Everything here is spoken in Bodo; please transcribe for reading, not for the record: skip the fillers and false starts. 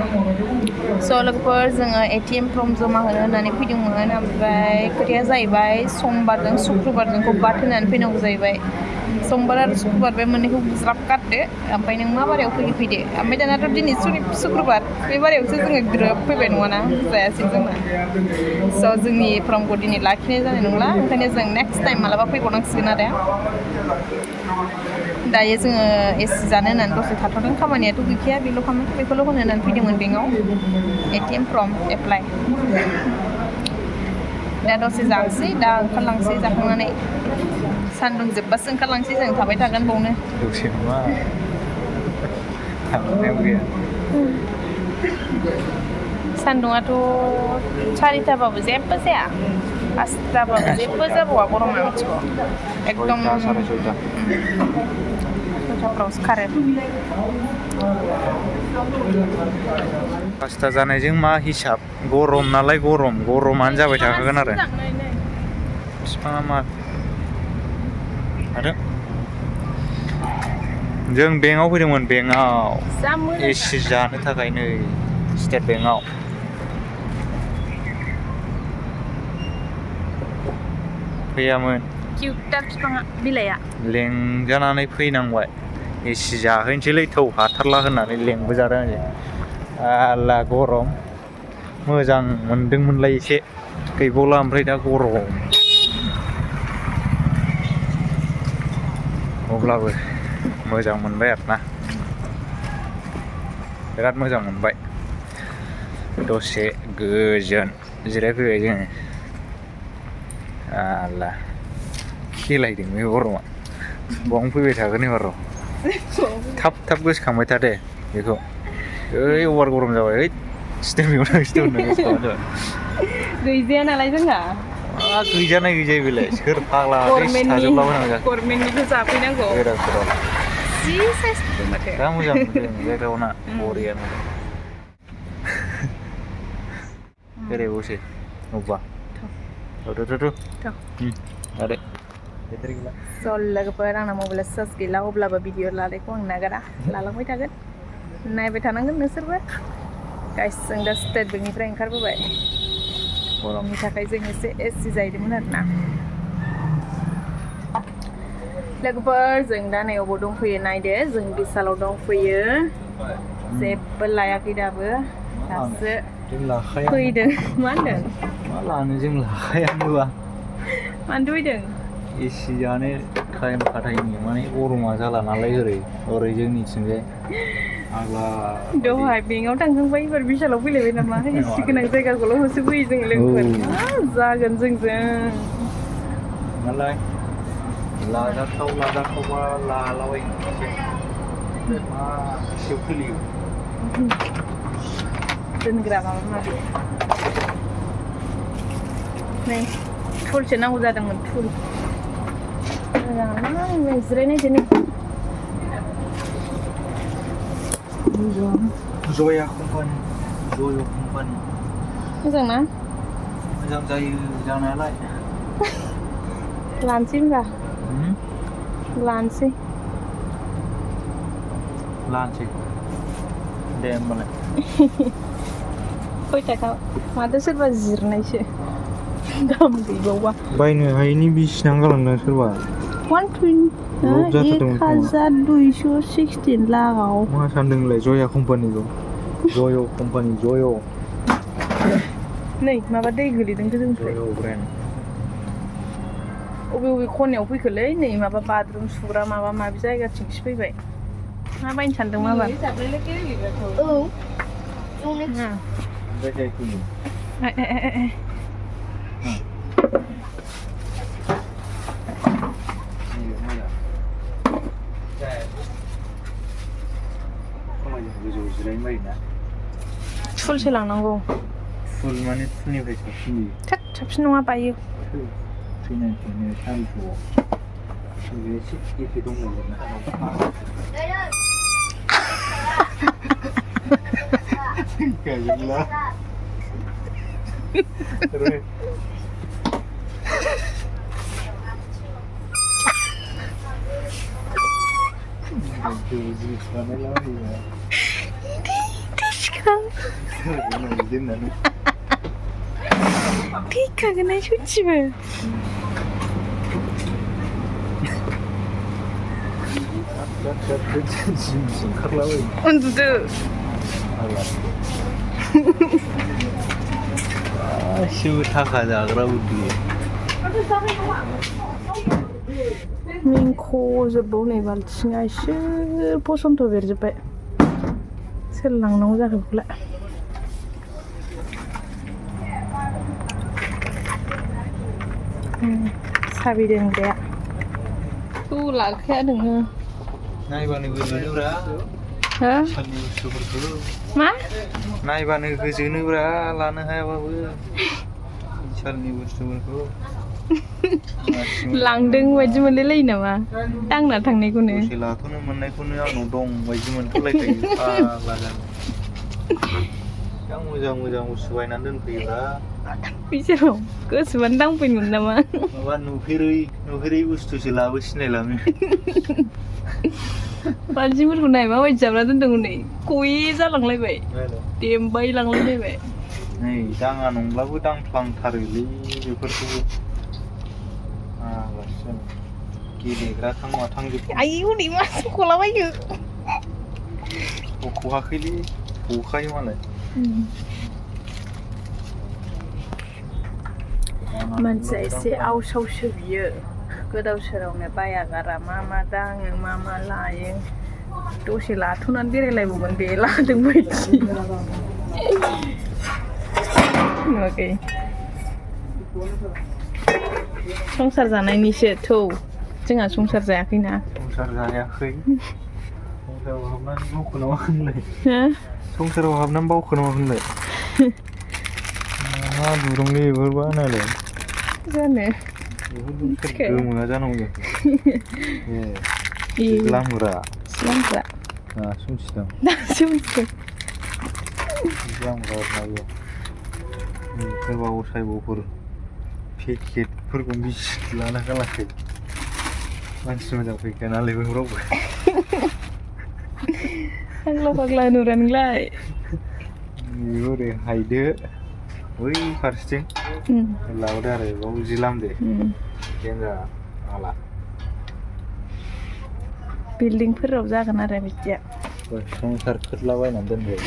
स' लोगोफोर जोङो ATM फर्म जमा होनो होननानै फैदोंमोन ओमफ्राय खोथाया जाहैबाय समबारजों सुक्रुबारजोंखौ बाद होनानै फैनांगौ जाहैबाय समबार आरो सुक्रुबार बे मोननैखौ ज्राब गारदो ओमफ्राय नों मा बारायाव फैदो ओमफ्राय दानाथ' दिनै सुक्रुबार बे बारायावसो जोङो ग्रोब फैबाय नङाना जायासै जोंना स' जोंनि फर्मखौ दिनै लाखिनाय जानाय नंला ओंखायनो जों नेक्स्ट टाइम मालाबा फैबावनांसिगोन आरो दायो जोङो एसि जानो होननानै दसे थाथ'दों खामानियाथ' गैखाया बेल'खामोन बेखौल' होनो होननानै फैदोंमोन बेंकआव ATM फर्म एप्लाइ दा दसे जानोसै दा ओंखारलांसै जाखांनानै सान्दुं जोब्बासो ओंखारलांसै जों थाबाय थागोन बावनो दसे नङा थांनायाव गैया सान्दुङाथ' 4टाबाबो जेबो जाया 5टाबाबो जेबो जाबावा गरमा मिथिगौ एकदम 6टाफ्रावसो खारो 5टा जानायजों मा हिसाब गरम नालाय गरमानो जाबाय थाखागोन आरो बिफाङा मा आरो जों बेंकआव फैदोंमोन बेंकआव एसि जानो थाखाय नै स्टेट बेंकआव फैयामोन किउटार बिफाङा बिलाइआ लेंजानानै फैनांबाय एसि जाहैनोसैलै थौ हाथारला होननानै लेंबोजादों आङो आला गरम मोजां मोनदोंमोनलाय एसे गैबावला ओमफ्राय दा गरम अब्लाबो मोजां मोनबाय आरोना बिराद मोजां मोनबाय दसे गोजोन जिरायफैबाय जोङो आला खेलायदों बे गरमा बावनो फैबाय थागोन एबार' थाब गोसोखांबाय था दे बेखौ ओइ अभार गरम जाबाय ओइ स्टेट बेंकआव गोसोखांबानो जाबाय गैजाया नालाय जोंहा गैजानाय गैजायै बेलाय सोर फाग्ला थाजोबलाबायनांगौ गभर्नमेन्टनिखौ जाफैनांगौ जि साइज नुदों माथो दा मोजां नुदों जायगायावना बरियानो बेरायबावसै अबा आरो स' लोगोफोर आंना मबाइला चार्ज गैला अब्लाबो भिडिअ लानायखौ आं नागारा लालांबाय थागोन नायबाय थानांगोन नोंसोरबो गाइस जों दा स्टेट बेंकनिफ्राय ओंखारबोबाय गरमनि थाखाय जों एसे एसि जाहैदोंमोन आरोना लोगोफोर जों दा नै अबाव दंफैयो नायदो जों बिशालाव दंफैयो जेबो लायाखै दाबो दासो फैदों मा होनदों मा लानो जों लाखायानोबा मानो फैदों एसि जानो टाइम खाथायनि माने गरमा जाला नालाय ओरै जोंनिथिंजाय आग्ला दहाय बेंकआव थांखांबाय एबार बिशालाव फैलायबाय नामा एसि गोनां जायगाखौल' होसोबोयो जों लोगोफोर मा जागोन जोंजों नालाय लाजाथावबा लालाबायनोसै मा एसेयाव सोलियो दोनग्रा माबा माबि नै थुलसो नांगौ जादोंमोन थुल मोजां जिरायनायदो नै जया कम्पानि मोजां ना मोजां जायो जानायालाय लानोसै होनबा लानोसै दे होमबालाय खय थाखा माथो सोरबा जिरनायसो दाम गैबावबा बायनो हायैनि बिसिनां गालांदों सोरबा 1216 लागाव मा सानदोंलाय जया कम्पानिखौ जय कम्पानि जय नै माबा दै गोलैदोंथ' जोंनिफ्राय अबे खनायाव फैखोलै नै माबा बाथरुम सुग्रा माबा माबि जायगाथिंसो फैबाय मा बायनो सानदों माबा औ थुलसो लांनांगौ फुल माने फुलनिफ्राय साबसिन साबसिन नङा बायो थैखां थैखागोन सयथिबो उन्दुदो गासिबो थाखा जाग्रा बुद्धि मेंख'जोबबाव नै बाल्थिङा एसे फसन्थ' बेरजोब्बाय सोर लांनांगौ जाखो बेखौलाय साबि दोनग्राया लाखाया नोङो नायबानो गोजोनोब्रा हो साननि बुस्थुफोरखौ मा नायबानो गोजोनोब्रा लानो हायाबाबो साननि बुस्थुफोरखौ लांदों बायदि मोनलायलायो नामा दांना थांनायखौनो दसे लाथ'नो मोननायखौनो आंनाव दं बायदि मोनथ'लायखायो फाग्ला जानो मोजां मोजां बुस्थु बायनानै दोनफैयोब्रा बिसोराव गोसोबानो दांफैनो नामा माबा नुफेरै बुस्थुसो लाबो सिनायलाङो मानसिफोरखौ नाय माबायदि जाब्रा दोनदों हनै गये जालांलायबाय देमबाय लांलायलायबाय नै दाङा नंब्लाबो दांफ्लांथारोलै बेफोरखौबो गेलेग्रा थां माथां आयै हनै मा खलाबायो खहाखैलै गखायो मालाय मानसिया एसे आवसावसो बियो गोदाव सोरावनो बाया गारा मा दाङो मा लायो दसे लाथ'नानै बेरायलायबावगोन बे लादों बायदि नुवाखै संसार जानायनिसो थौ जोंहा संसार जायाखैना संसार जायाखै संसाराव हाबनानै बावखो नामा होनलाय संसाराव हाबनानै बावखो नामा होनलाय मा दुरुंलै बेफोरबा नायलाय जानो गोमोआ जानांगौ लामुरा लांग्रा दासो मिथिदों लामुरा नायो सोरबा असायब'फोर पेकेटफोरखौ बिसि लाना गालाखै मानसि मोजां फैखाया नालाय बेफोरावबो फाग्ला नुरा नोंलाय बेबो ओरै हायदो बै फारसेथिं लाबोदो आरो बाव जि लामदो देनजार माला बिल्डिंफोराव जागोन आरो बिदिया संसार खोदलाबायनानै दोनबाय